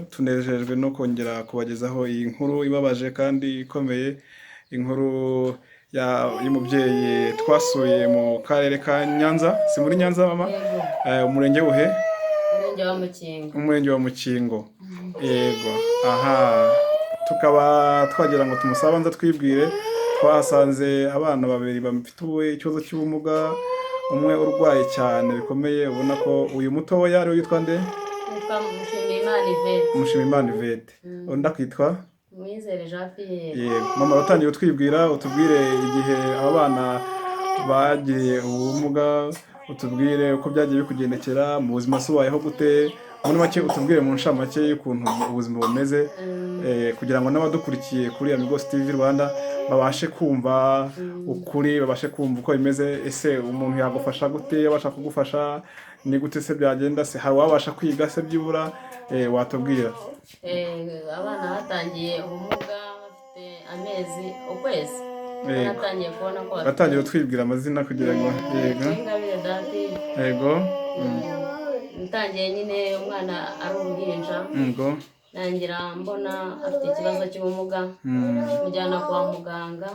Tunejejwe no kongera kubagezaho iyi nkuru ibabaje kandi ikomeye, inkuru y'umubyeyi twasuye mu karere ka Nyanza. Si muri Nyanza, mama? Yego. Umurenge wuhe? Umurenge wa Mukingo. Umurenge wa Mukingo, yego. Aha tukaba twagira ngo tumusabe abanze twibwire. Twahasanze abana babiri bafite ikibazo cy'ubumuga, umwe urwaye cyane bikomeye, ubona ko uyu mutoya ariwe witwa nde? Yitwa Mushimiyimana Yvette. Mushimiyimana Yvette. Undi akitwa? Mwizere Jean Pierre. Yego mama, uratangiye utwibwira, utubwire igihe aba bana bagiriye ubumuga, utubwire uko byagiye bikugendekera mu buzima, se ubayeho gute? Muri make utubwire mu nshamake y'ukuntu ubuzima bumeze, kugira ngo n'abadukurikiye kuri Amigos TV Rwanda babashe kumva ukuri, babashe kumva uko bimeze. Ese umuntu yagufasha gute? Abasha kugufasha ni gute se byagenda? Se hari uwabasha kwiga se byibura? Watubwira. Abana batangiye ubumuga bafite amezi, ukwezi. Natangiye kubona ko bafite. Batangiye utwibwira amazina kugira ngo, yego. Ingabire Dative. Yego. Natangiye nyine umwana ari uruhinja. Nangira mbona afite ikibazo cy'ubumuga, mujyana kwa muganga.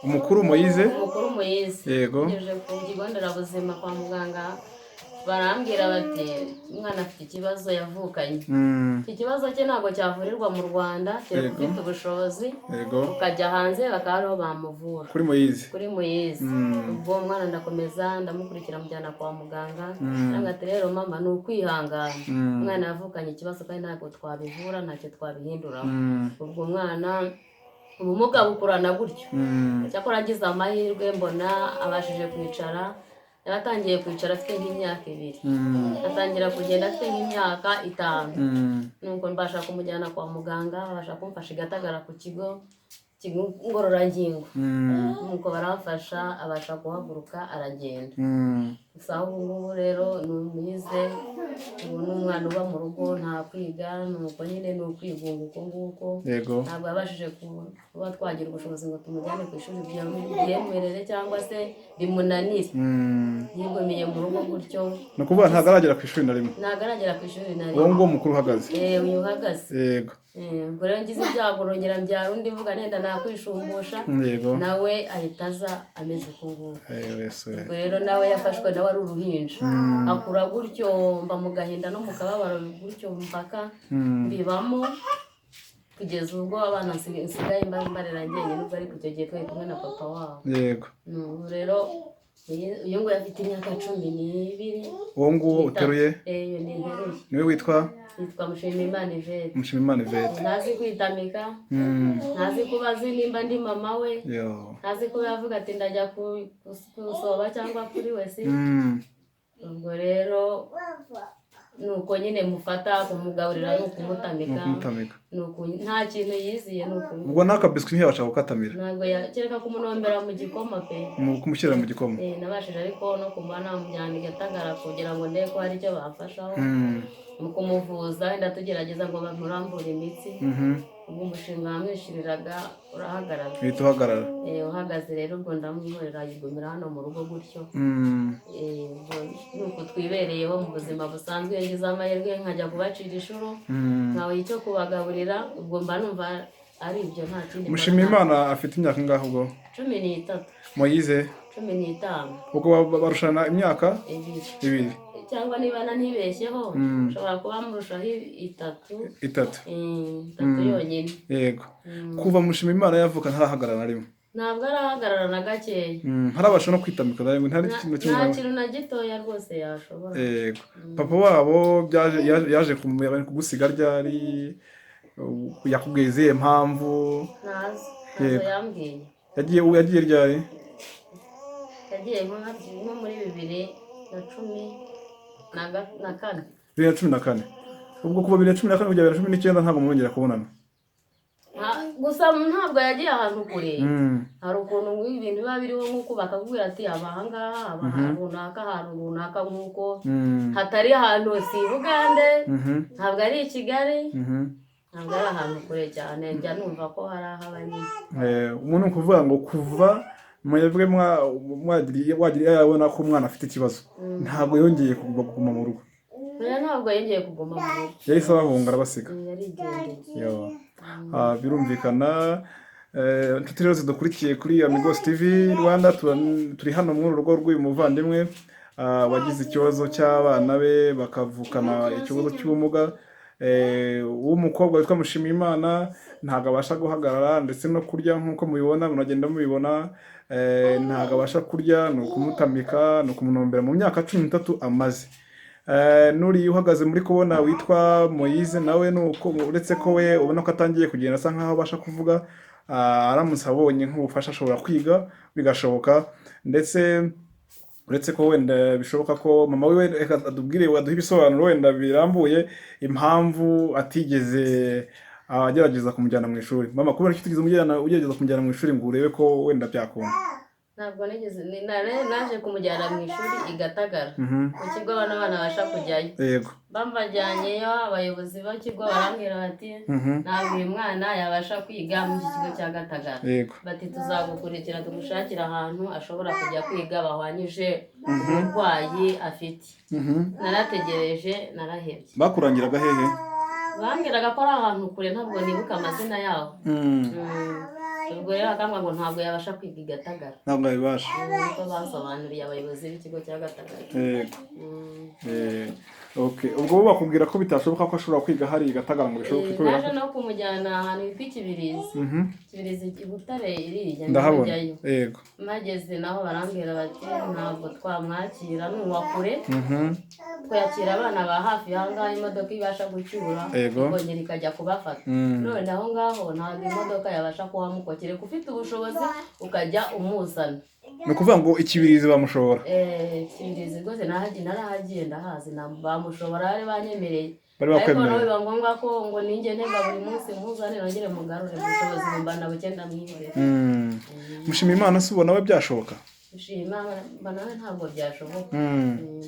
Umukuru Moyize? Umukuru Muyizi. Ngejeje ku kigo nderabuzima kwa muganga, barambwira bati umwana afite ikibazo yavukanye. Iki kibazo cye ntabwo cyavurirwa mu Rwanda, kereka ufite ubushobozi ukajya hanze bakaba ariho bamuvura. Kuri Moyize? Kuri Muyizi. Ubwo umwana ndakomeza ndamukurikira, mujyana kwa muganga. Arambwira ati: "Rero mama, ni ukwihangana." Umwana yavukanye ikibazo kandi ntabwo twabivura, ntacyo twabihinduraho. Ubwo umwana ubumuga bukurana gutyo. Cyakora agize amahirwe mbona abashije kwicara. Yaratangiye kwicara afite nk'imyaka 2, atangira kugenda afite nk'imyaka 5. Nuko mbasha kumujyana kwa muganga, babasha kumfasha i Gatagara ku kigo ngororangingo. Nuko baramfasha, abasha guhaguruka aragenda. Gusa aho ubu ngubu rero ni umwize, ubu ni umwana uba mu rugo, nta kwiga, nuko nyine ni ukwigunga uko nguko. Ntabwo yabashije kuba twagira ubushobozi ngo tumujyane ku ishuri byemerere cyangwa se bimunanire. Yigomeye mu rugo gutyo. Ni ukuvuga ntabwo aragera ku ishuri na rimwe? Ntabwo aragera ku ishuri na Uwo rimwe. nguwo mukuru uhagaze? Uyu uhagaze. Ubwo rero ngize ibyago rongera mbyara undi, mvuga nenda nakwishumbusha, nawe ahita aza ameze uko nguko. Yesu we. Ubwo rero nawe yafashwe nawe ari uruhinja, akura gutyo, mba mu gahinda no mu kababaro gutyo mpaka mbibamo kugeza ubwo abana nsigaye mbarera njyenyine. Ubwo ariko icyo gihe twari kumwe na papa wabo. Ubu rero uyu nguyu afite imyaka 12. Uwo nguwo uteruye? Iyo ni nteruye. Niwe witwa? Yitwa Mushimiyimana Yvette. Mushimiyimana Yvette. Ntazi kwitamika, ntazi kuba azi nimba ndi mama we, Yo. ntazi kuba yavuga ati ndajya kusoba cyangwa kuri wese. Ubwo rero ni uko nyine mufata, kumugaburira ni Ni ukumutamika. ukumutamika. Nta kintu yiziye, ni uku. Ubwo n'aka biswi ntiyabasha gukatamira? Ntabwo kereka kumunombera mu gikoma pe. Mu kumushyira mu gikoma. Nabashije ariko no kuba namujyana i Gatagara kugira ngo ndebe ko hari icyo bamfashaho mu kumuvuza, wenda tugerageza ngo bamurambure imitsi. Ubwo umushinga wamwishyuriraga urahagarara. Uhita uhagarara. Uhagaze rero, ubwo ndamwihorera yigumira hano mu rugo gutyo. Ubwo ni uko twibereyeho mu buzima busanzwe. Iyo ngize amahirwe nkajya kubacira inshuro, nkabaha icyo kubagaburira, ubwo mba numva ari ibyo, nta kindi mba. Mushimiyimana afite imyaka ingahe ubwo? 13. Moyize? 15. Ubwo barushana imyaka 2. 2. Cyangwa niba ntibeshyeho, nshobora kuba murushaho 3. 3. 3 yonyine. Yego. Kuva Mushimiyimana yavuka ntarahagarara na rimwe? Ntabwo arahagarara na gakeya. Ntarabasha no kwitamika na rimwe, ntari ikintu Nta kimwe? kintu na gitoya rwose yashobora. Yego. Papa wabo yaje kugusiga ryari? Yakubwiye izihe mpamvu? Ntazi, ntazo yambwiye. Yagiye ryari? Yagiye nko muri 2014. 2014. Ubwo kuva 2014 kugera 2019 ntabwo mwongera kubonana? Gusa ntabwo yagiye ahantu kure. Hari ukuntu ibintu biba biriho, nk'uko bakakubwira ati aba ahangaha, aba ahantu runaka, ahantu runaka, nk'uko hatari ahantu, si i Bugande, ntabwo ari i Kigali, ntabwo ari ahantu kure cyane. Njya numva ko hari aho aba nyine. Umuntu ni ukuvuga ngo kuva mwebwe wagiriye yabona ko umwana afite ikibazo, ntabwo yongeye kuguma mu rugo? Oya, ntabwo yongeye kuguma mu rugo. Yahise abahunga arabasiga. Yarigendeye. Yo. Birumvikana. Inshuti rero zidukurikiye kuri Amigos TV Rwanda, turi hano muri uru rugo rw'uyu muvandimwe wagize ikibazo cy'abana be bakavukana ikibazo cy'ubumuga. W'umukobwa witwa Mushimiyimana ntabwo abasha guhagarara ndetse no kurya nk'uko mubibona, muragenda mubibona. Ntabwo abasha kurya, ni ukumutamika, ni ukumunombera mu myaka 13 amaze. N'uriya uhagaze muri kubona witwa Moise nawe ni uko, uretse ko we ubona ko atangiye kugenda asa nkaho abasha kuvuga, aramutse abonye nk'ubufasha ashobora kwiga bigashoboka, ndetse uretse ko wenda bishoboka ko mama we, reka atubwire, aduhe ibisobanuro wenda birambuye impamvu atigeze agerageza kumujyana mu ishuri. Mama, kubera ko utigeze ugerageza kumujyana mu ishuri ngo urebe ko wenda byakunda? Ntabwo nigeze, naje kumujyana mu ishuri i Gatagara, mu kigo abana babasha kujyayo. Bambajyanyeyo, abayobozi b'ikigo barambwira bati ntabwo uyu mwana yabasha kwiga muri iki kigo cya Gatagara. Bati tuzagukurikira tugushakire ahantu ashobora kujya kwiga bahwanyije uburwayi afite. Narategereje narahebye. Bakurangiraga hehe? Bambwiraga ko ari ahantu kure, ntabwo nibuka amazina yaho. Ubwo rero bakambwira ngo ntabwo yabasha kwiga i Gatagara. Ntabwo yabibasha. Niko basobanuriye abayobozi b'ikigo cya Gatagara. Okay. Ubwo bo bakubwira ko bitashoboka ko ashobora kwiga hari i Gatagara ngo bishoboke kubera Naje ko no kumujyana ahantu hitwa Ikibirizi. Ikibirizi i Butare iriya. Ndahabona. Njyayo. Mpageze naho barambwira bati ntabwo twamwakira, ni uwa kure. Twakira abana ba hafi aha ngaha imodoka ibasha gucyura, ikongera ikajya kubafata. None aho ngaho ntabwo imodoka yabasha kuhamukwa, kereka ufite ubushobozi ukajya umuzana. Ni ukuvuga ngo Ikibirizi bamushobora? Ikibirizi rwose narahagiye ndahazi, bamushobora, bari banyemereye. Bari Ariko bakwemereye. nawe biba ngombwa ko ngo ninjye ntega buri munsi muzane nongere mugarure, ubushobozi bumbana buke ndamwihorera. Mushimiyimana se ubona we byashoboka? Mushima nawe ntabwo byashoboka.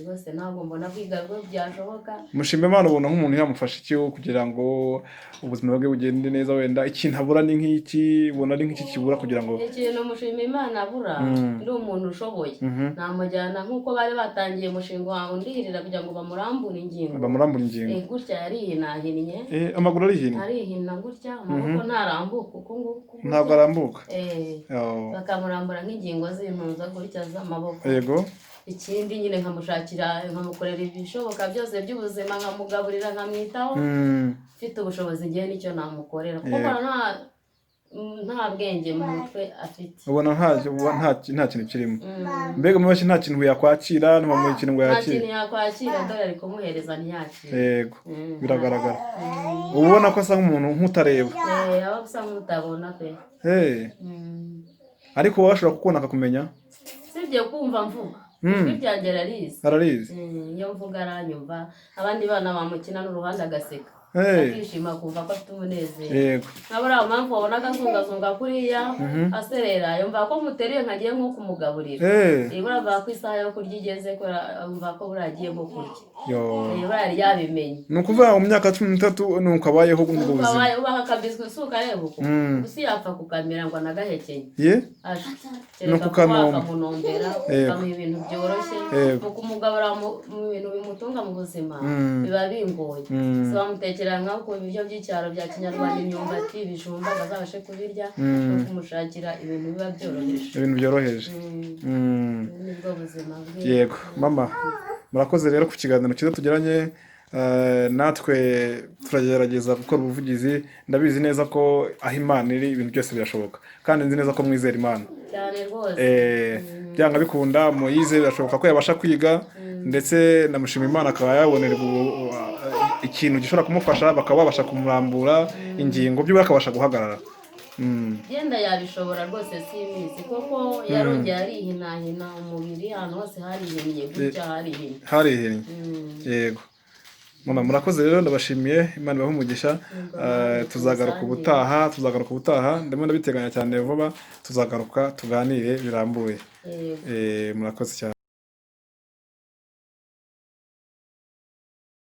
Rwose ntabwo mbona kwiga rwo byashoboka. Mushimiyimana ubona nk'umuntu yamufasha iki kugira ngo ubuzima bwe bugende neza? Wenda ikintu abura ni nk'iki, ubona ari nk'iki kibura kugira ngo Ikintu Mushimiyimana abura, ndi umuntu ushoboye, namujyana nk'uko bari batangiye umushinga wawe undihirira kugira ngo bamurambure ingingo. Bamurambura ingingo. Gutya yarihinahinnye. Amaguru arihina? Arihina gutya, amaboko ntarambuka uku nguku. Ntabwo arambuka. Oh. Bakamurambura nk'ingingo z'intuza gutya z'amaboko. Ikindi nyine nkamushakira, nkamukorera ibishoboka byose by'ubuzima, nkamugaburira, nkamwitaho. Mfite ubushobozi ngewe nicyo namukorera, kuko mbona nta bwenge mu mutwe afite. Ubona nta kintu kirimo. Mbega muri make nta kintu yakwakira, ntiwamuha ikintu ngo Nta yakire. kintu yakwakira, dore ari kumuhereza ntiyakire. Yego, biragaragara, uba ubona ko asa nk'umuntu nk'utareba. Aba asa nk'utabona pe. Ariko wowe ashobora kukubona akakumenya? Sibye kumva mvuga, ijwi ryanjye ararizi. Ararizi. Iyo mvuga aranyumva, abandi bana bamukina n'uruhande agaseka, akishima, kumva ko afite umunezero. Nka buriya mpamvu wabonaga azungazunga kuriya aserera, yumva ko muteruye nkagiye nko kumugaburira. Buriya avuga ko isaha yo kurya igeze, kubera yumva ko buriya agiye nko kurya. Yo. Buriya yari yabimenye. Ni ukuvuga ngo mu myaka 13 ni uko abayeho ubwo buzima. Ubaye ubaha akabiswi si ukareba uko gusa yapfa kukamira ngo anagahekenye. Ye. Kereka Ni ukukanomba. kuba wakamunombera, ukamuha ibintu byoroshye. Mu kumugabura mu bintu bimutunga mu buzima biba bingoye. Si bamutekera nka ku ibiryo by'icyaro bya kinyarwanda, imyumbati, ibijumba, ngo azabashe kubirya, no kumushakira ibintu biba byoroheje. Ibintu byoroheje. Ubu nibwo buzima bwe. Yego mama, murakoze rero ku kiganiro cyiza tugiranye. Natwe turagerageza gukora ubuvugizi, ndabizi neza ko aho Imana iri ibintu byose birashoboka, kandi nzi neza ko mwizera Imana. Cyane rwose. Byanga bikunda Moyize birashoboka ko yabasha kwiga, ndetse na Mushimiyimana akaba yabonerwa ikintu gishobora kumufasha, bakaba babasha kumurambura ingingo, byibura akabasha guhagarara. Yenda yabishobora rwose, simbizi kuko yarongeye arihinahina umubiri, ahantu hose harihinnye gutya, harihinnye. Harihinnye. Yego mama, murakoze rero, ndabashimiye, Imana ibahe umugisha. Tuzagaruka ubutaha, ndimo ndabiteganya cyane vuba, tuzagaruka tuganire birambuye. Yego. Murakoze cyane.